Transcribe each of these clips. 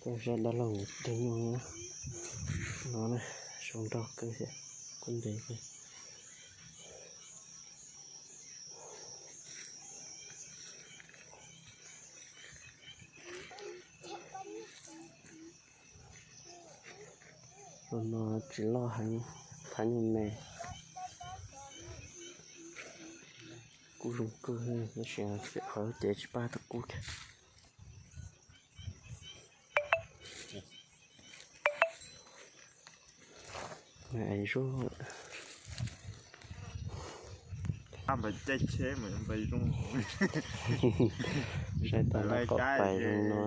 Zaj dab laug tus nyuj no na, zoo nraug kawg thiab, kuj ntev kawg. Tus no tsis loj heev, phab nyuj me. Kuj zoo kawg, tab sis qhov cev tsis pab tus kub kiag. Npawg caij tsheb mas npawg zoo. Saib tau npawg pom pais zoo no.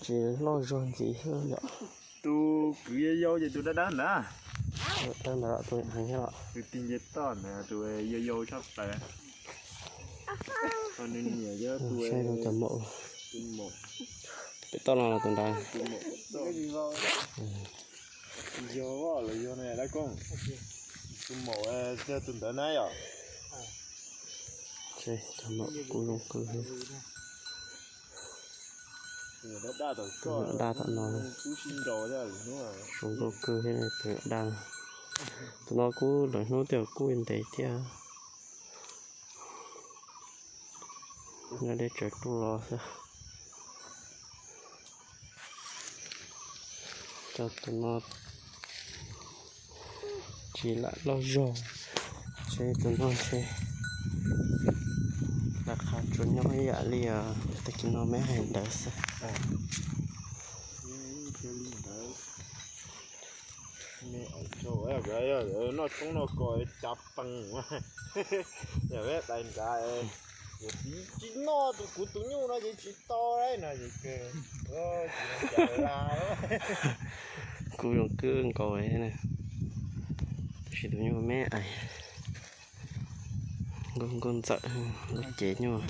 Tsis loj zog ntxiv xwb yom. Tus kwv yau yau ces tus dab dab ntawd. Dab ntawd los tus heev thiab los. Tus tig nce toj ntawd tus yau yau tshaj plaws. Ho nws niam yog tus, saib tus maum, tus maum. Pem toj no los tus ntawd. Tus maum toj. Yog los yog ne dab koj. Tus maum yog tus ntawd na yom. Tus maum kuj zoo kawg. Tus daj tom no, zoo nkauj kawg thiab tus daj. Tus no kuj lawv hnub twg kuj ntev thiab. Nyob deb tsawv tuaj los xwb. Cov tus no tsis lam loj zog, ntshe tus no ntshe laj qha tsuas nyob ib yam li tag kis no me hais ntawd xwb. Noj tshoob noj kos cav pees, yog peb dais nrad, kuv txiv tsis noj tus kuv tus nyuj no ces tsis tau no ces kuv zoo kawg nkaus thiab na. Tab sis tus nyuj me ais, nkauj nkauj ntxawm, lub cev nyuj.